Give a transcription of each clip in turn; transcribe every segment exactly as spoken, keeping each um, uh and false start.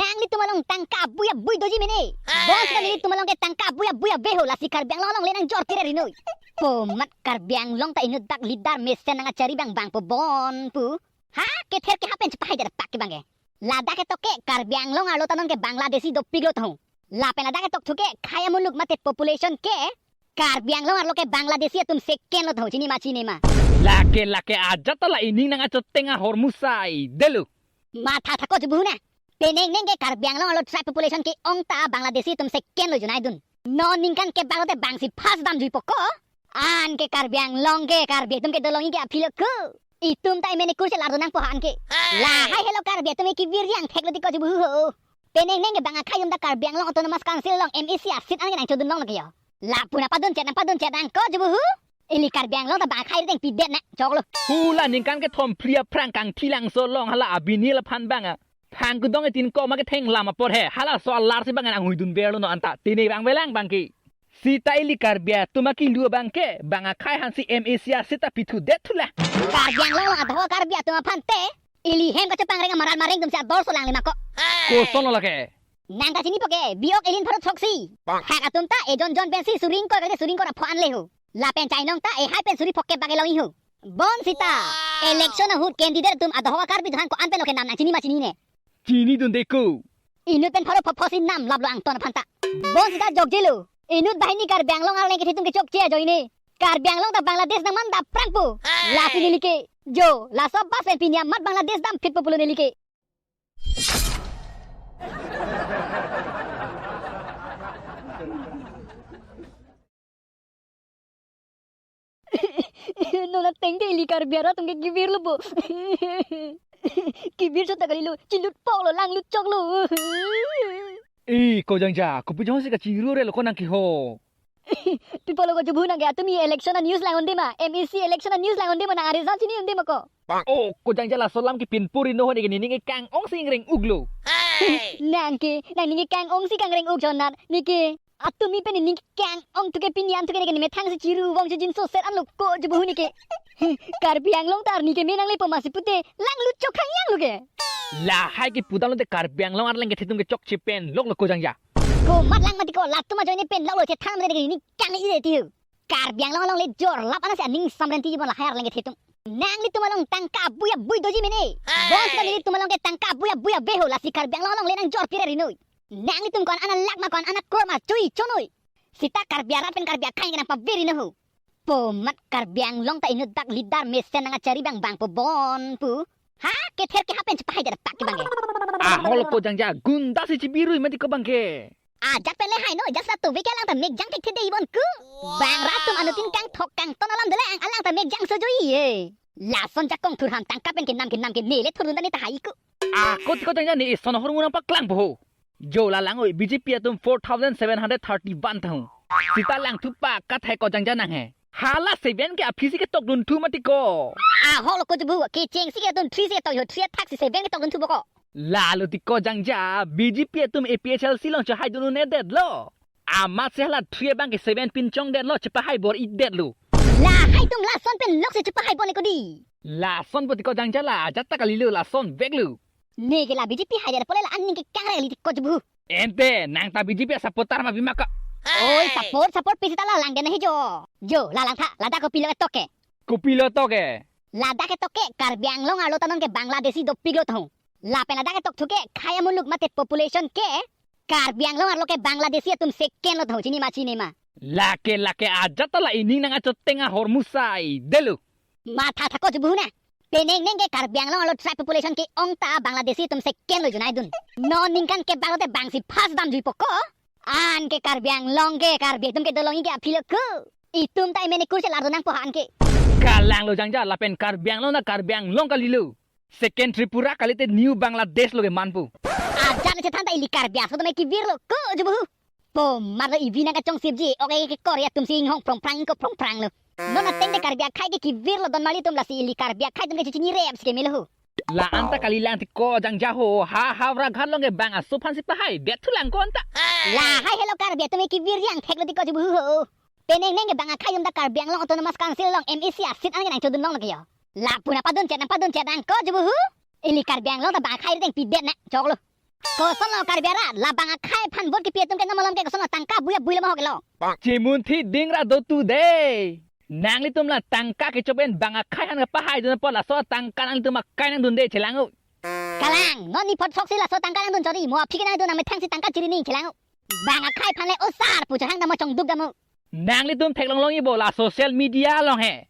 Nanglitum along tangka abui abui doji mene. Bonsita nelitum along ke tangka abui abui ave ho, lasi Karbi Anglong along le nangjor pire rinoi. Pomat Karbi Anglong ta inut dak leader mesen nangachari bang bang po bon pu. Ha, kether ke hapen chepahai dera pak ke bang ke. Ladak ketok ke Karbi Anglong arlo ta non ke Bangladeshi dopiklo tho. Lapen ladak ketok thu ke khei amuluk mate population ke Karbi Anglong arlo ke Bangladeshi atum second lo tho, chini ma chini ma. Lake lake ajat ta la ining nangachoteng ahormu sai detlo. Matha thako jubu na. Penengneng ke Karbi Anglong arlo tribe population ke-ong ta Bangladeshi atum second lo junaidun. Non ningkan kebak lote bangsi first damjui poko. Anke Karbi Anglong ke Karbi atum ke dolong ke aphi lo ko. Itum ta emene kursi lar dunang pohan ke. Lahai helo Karbi atum ke kevir yang theklo tiko jubu ho. Penengneng ke bang akhei atum ta Karbi Anglong Autonomous Council along M A C a seat an ke nangchodun long lake yo. Lapu nangpadun chet nangpadun chet nang ko jubu ho. Ili Karbi Anglong ta bang akhei riteng pidet na choklo. Hula ningkan kethom phli aphrang Kangthilangso along hala abini laphan bang a thang kedong etin ko ma ketheng lam apor he. Halaso alar si bang nanghuidun verlo non anta. Tini bang velang bang ke. Sita ili Karbi atum akilu bang ke bang akhei hansi M A C a seat ta pithudet thula. Karbi Anglong along adho Karbi atum aphan te ili hem kachepangreng amarat mareng atum si ador so lang lima ko. Koson lo lake. Nang ta chini poke, biok elin pharo throksi. Hak atum ta ejon jon pensi suri ingkoi kali suri ingkoi ra pho an le ho. Lapen chainong ta ehai pen suri phokep bak elong iho. Bonsita. Wow. Election ahut candidate atum adho Karbi dohan ko-an pen lo ke nam nang chini ma chinine. Chinidunde ko. Inut pen pharo phopho si nam laplo angton aphan ta. Bonsita jokjelo. Inut banghini Karbi Anglong arleng kethe atum ke chokche ajoine. Karbi Anglong ta Bangladesh nangman dapprang po. Hey. Lasi neli ke. Jo, laso bas pen pini amat Bangladesh damphit po pulo neli ke. Non ateng te ili Karbi arat atum ke kevir lo bo. Kevir chot ta kalilo, chilut pok lo, langlut chok lo. Eh, ko Jangja, kopi jongsi kachiru re lo ko nang kiho. Pi pulo ko jubu nang ke, atumi election a news lang-un-e ma, M A C election a news lang-un-e ma, nang a result chini-un-e ma ko. Oh, ko Jangja laso alam kipin puri no ho, neke nening kang-ong si ingreng-uk lo. Nang ke, nang nening kang-ong si kangreng-uk jonat, neke. Atumi pen nening kang-ong thu ke pini an thu ke neke nemethang si chiru vong chijin so set an lo ko jubu neke. Karbi Anglong ta arni keme nang lepo masi pute langlut chok khang yang lo ke. Lahai ke pudam lote Karbi Anglong arleng kethe atum ke chokche pen lok lo ko Jangja. Komat lang mati ko, latum ajoine pen lok lo, chethang mati neke nening kang-i re ti ho. Karbi Anglong along le jorlap anasi aning samrenti jibon lahai arleng kethe atum. Nanglitum along tangka abui abui doji mene. Hey! Bonsita nelitum along ke tangka abui abui ave ho, lasi Karbi Anglong along le nangjor pire rinoi. Nanglitum ko-an ana lakh ma ko-an ana crore ma chui chonoi. Sita Karbi arat pen Karbi akhei ke nangpavir ri no ho. Pomat Karbi Anglong ta inut dak leader mesen nangachari bang bang po bon pu. Ha, kether ke hapen chepahai dera pak ke bang ke. Ahol ko Jangja, gunda si chibirui mati ko bang ke. Ajat pen le hai no, just la tove ke alang ta mekjang thekthedei bon ku. Bang rat atum anuttin kangthok kangton alam dole ang alang ta mekjang so joi ye. Lason jakong thurhan tangka pen kenam kenam ke ne le thurdun ta ne tahai ku. Ako tiko Jangja ne ison ahormu nangpaklang po ho. Jo la lang-oi, B J P atum four thousand seven hundred thirty-one ta ho. Sita langthu pa kathai ko Jangja nang he. Hala seven ke aphi si ketokdun thu mati ko. Ahol ko jubu, kecheng si ketun three si ketok ho, three athak si seven ketokdun thu po ko. Lalo tiko Jangja, B J P atum A P H L C along chehai dun-un-edet lo. Amat si hala three abang ke seven pinchongdet lo, chepahai bor-idet lo. Lahai atum lason pen lok si chepahai bor-i ko di. Lason po tiko Jangja la, ajat ta kalilo lason vek lo. Neke la B J P haidet pole la aning ke kangreng li tiko jubu. Ente, nang ta B J P supporter ma bima ka. Oi, support, support pi sita la langdet na hi jo. Jo, la langtha, ladak kopilo ketok ke. Kopilo tok ke. Ladak ketok ke, Karbi Anglong arlo ta non ke Bangladeshi dopiklo tho. Lapen ladak ketok thu ke, khei amuluk mate population ke, Karbi Anglong arlo ke Bangladeshi atum second lo tho, chini ma chini ma. Lake lake ajat ta la ining nangachoteng ahormu sai detlo. Matha thako jubu na. Penengneng ke Karbi Anglong arlo tribe population ke-ong ta Bangladeshi atum second lo junaidun. Non ningkan kebak lote bangsi first damjui poko. Anke Karbi Anglong ke Karbi atum ke dolong ke aphi lo ko. Itum ta emene kursi lar dunang pohan ke. Kalang lo Jangja, lapen Karbi Anglong na Karbi Anglong kalilo. Second Tripura kalite New Bangladesh lo ke manpo. Ajat ne chethan ta ili Karbi aso tame kevir lo ko jubu. Po mar lo ivi nang kachong sipji, ok, ke Korea atum si inghong prongprang ingko prongprang lo. Non ateng te Karbi akhei ke kevir lo don mali atum, lasi ili Karbi akhei atum ke chichinirep si keme lo ho. La anta kalilang tiko Jangja ho, ha Howraghat along ke bang aso aphan si pahaidet thulang ko anta. Lahai helo Karbi atum ke kevir yang thek lo tiko jubu ho. Penengneng ke bang akhei atum ta Karbi Anglong Autonomous Council along M A C a seat an ke nangchodun long lo ke yo. Lapu nangpadun chet nangpadun chet nang ko jubu ho. Ili Karbi Anglong ta bang akhei riteng pidet na choklo. Kosonlo Karbi arat, la bang akhei aphan vote kipi atum ke non malom ke kosonlo, tangka buya builo ma ho ke lo. Chimunthi ding ra do tu de. Nanglitum la tangka kecho pen bang akhei aphan kapahai dun apot laso tangka nanglitum akai nangdun de chelang o. Kalang, non ni phot sok si laso tangka nangdun chori, mo aphi ke nangdun nangmethang si tangka chiri ning chelang o. Bang akhei aphan le osar pu chehang dam mo chongduk dam mo. Nanglitum theklong longji bo la social media along he.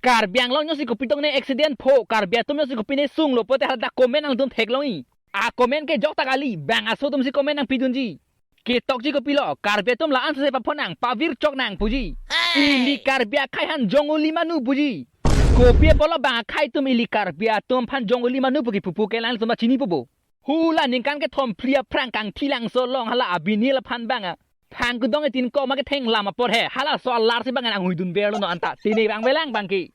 Karbi Anglong jongsi kopi tong ne accident pho, Karbi atum jongsi kopi ne sunglo pote hadak comment nangtum theklongji. A comment ke jokta kali, bang aso atum si comment nangpidunji. Ketokji kopilo, Karbi atum la-an se paphonang, pavir choknang puji. Ili Karbi akhei aphan jongoli manu puji. Kopi apotlo bang akhei atum ili Karbi atum aphan jongoli manu pu kipu pu ke nangtum chinipo bo. Hula ningkan kethom phli aphrang Kangthilangso along hala abini laphan bang a phang kudong etin koma ketheng lam apot he, halaso alar si bang nanghuidun verlo non anta. Tini bang velang bang ke.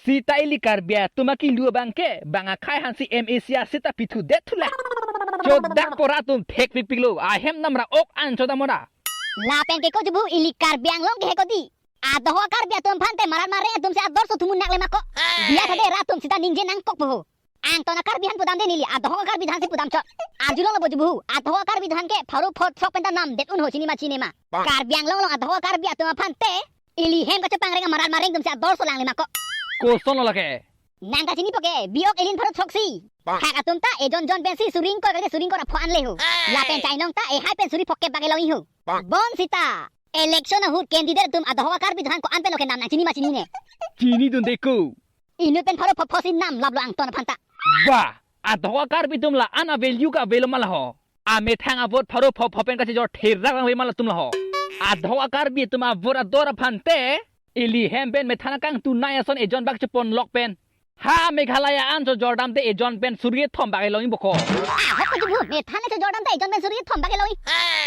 Sita ili Karbi atum akilu abang ke, bang akhei aphan si M A C a sita pithu det thula. Chodak pora atum thek pikpiklo, ahem namra ok an chodak mora. Lapen ke ko jubu ili Karbi Anglong ke he ko di. Adoho Karbi atum aphan te marat mareng atum si ador so thumun nak le ma ko. Biya thade ra atum sita ningje nangkok po ho. Angton a Karbi aphan pudam de neli, adoho Karbi aphan si pudam chot. Arjulong lo bo jubu. Adoho Karbi aphan ke pharo phot sok pen ta nam det un ho chini ma chini ma. Karbi Anglong along adoho Karbi atum aphan te ili hem kachepangreng a marat mareng atum si ador so lang le ma ko. Kosonlo lake. Nang ta chinipo ke, biok elin pharo sok si. Hak atum ta ejon jon pen si suring kor kali suring kor apho an le ho. Lapen chainong ta ehai pen suri phok ke bage long ho. Bonsita election ahut candidate atum adoho Karbi aphan ko-an pen lo ke nam nang chini ma chini ne. Chinidun de ko. Inut pen pharo pho pho si nam laplo angton aphan ta. Ba, adoho Karbi atum la-an a value ka avelo ma la ho. Amethang a vote pharo pho pho pen kachejor therak lang ve ma latum la ho. Adoho Karbi atum a vote ador aphan te ili hem pen methan akangtunai ason ejon bak chepon lok pen. Ha Meghalaya an chojor dam te ejon pen suri thom bak elong ibo ko. Ah, ho ko jubu, methan chojor dam te ejon pen suri thom bak elong i.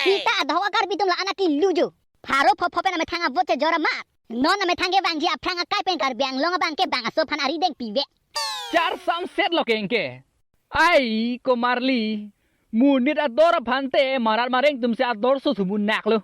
Sita adoho Karbi atum la-an akilu jo. Pharo pho pho pen amethang a vote chejor amat. Non amethang kevangji aphrang akai pen Karbi Anglong abang ke bang aso aphan ari deng pive. Char samset lo kengke. Ai, komarli. Monit ador aphan te marat mareng atum si ador so thumun nak lo.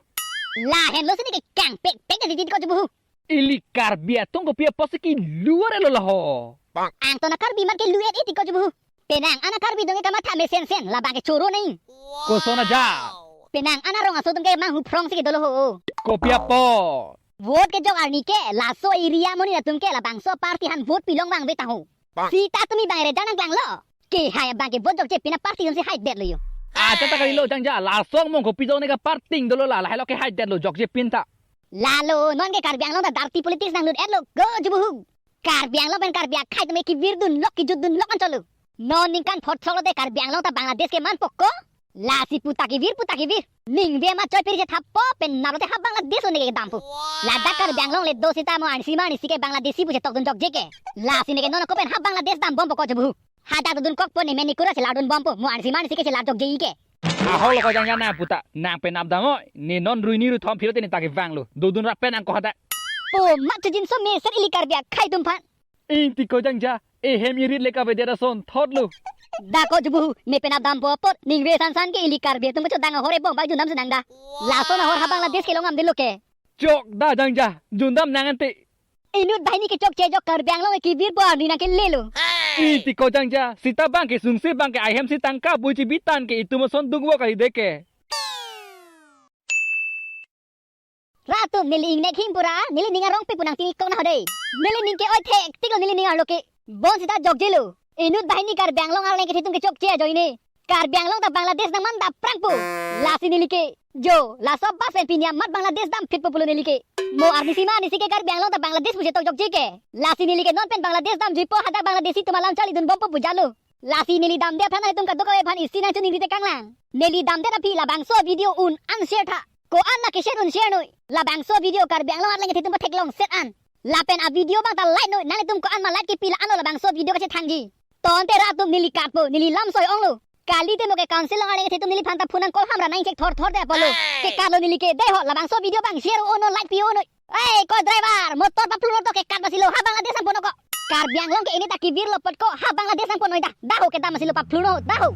Lahenlo si ne ke kangpek pek dei dei ko jubu. Ili Karbi atum kopi apot si kilu are lo la ho. Angton a Karbi amat ke lu et iti ko jubu. Penang an a Karbi dong ke kamatha mesen sen, labang ke choro nai. Koson aja. Penang an arong aso atum ke manghu phrong si ke dolo ho. Kopi apot. Vote kejok arni ke, laso area amonit atum ke labangso party aphan vote pilong vangve ta ho. Sita tumi bang reja nangklanglo. Kehai abang ke vote jokje pin a party atum si hai det lo jo. Acha ta kali lo jangja, laso mong kopi jok ne ka party dolo la, lahelo ke hai det lo jokje pin ta. Lalo, non ke Karbi Anglong ta dirty politics nanglut et lo, ko jubu. Karbi Anglong pen Karbi akhei atum ke kivir dun lok, kijut dun lok an cholo. Non ningkan phot sok lo te Karbi Anglong ta Bangladesh ke manpo ko. Lasi puta kivir, puta kivir. Ningve ma choi piri che thappo pen nalo te ha Bangladesh o ne ke dampo. Ladak Karbi Anglong le do sita mo arnisi ma arnisi ke Bangladeshi pu chetok dun jokje ke. Lasi ne ke non ko pen ha Bangladesh dambompo ko jubu. Hadak dodun kokpo ne meni kura chelar dunbompo, mo arnisi ma arnisi ke chelar jokje ke. Ahok lo ko jangja nang puta, nang penap dam oi, ne non ruini ruthom phiro te ne ta kevanglo, dodun rap pen angko hadak. Po mat chujin so mesen ili Karbi akhei atum aphan. Ingti ko jangja, ehem irit le kavedet ason thotlo. Da ko jubu, ne penap dampo apot, ningve sansan ke ili Karbi atum kecho dang ahor ebong bak jundam senang da. Lason ahor ha Bangladesh kelong am delo ke. Chok da jangja, jundam nang ante. Inut banghini kechokche ajok Karbi Anglong ke kivir po arni nang ke lelo. Iti ko jangja, sita bang ke sungsi bang ke ahem si tangka buichi bitan ke itum ason dungvo kali deke. Ra atum neli ingnek him pura, neli ning arong pi punang tini kong na ho dei. Neli ning ke oi thektik lo neli ning arlo ke. Bonsita jokjelo. Inut banghini Karbi Anglong arleng kethe atum kechokche ajoine. Karbi Anglong ta Bangladesh nangman dapprangpo. Lasi neli ke. Jo, laso bas pen pini amat Bangladesh damphitpo pulo neli ke. Mo arnisi ma arnisi ke Karbi Anglong ta Bangladesh pu chetok jokje ke. Lasi neli ke non pen Bangladesh damjuipo hadak Bangladeshi atum alam charlidunbompo pu jalo. Lasi neli damde aphan atum kadokave aphan isi nangchoningri tekang lang. Neli damde aphi labangso video un-an share tha. Ko-an na ke-share un share noi. Labangso video Karbi Anglong arleng kethe atum patheklongset an. Lapen a video bang ta like noi, nanglitum ko-an ma like kipi la-an lo labangso video kachethangji. Tonte ra atum neli katpo, neli lam soi onglo. Kalite mo ke council along arleng kethe atum neliphan ta phone nang call hamra nang chek thor thor de apotlo. Kekatlo neli ke, dei ho labangso video bang share o noi, like pi o noi. Ei, ko driver, motor paplu lo to kekat basi lo, ha Bangladesh dampo non ko. Karbi Anglong ke ini ta kivir lo apot ko, ha Bangladesh dampo noi da. Da ho kedam basi lo paplu non, da ho.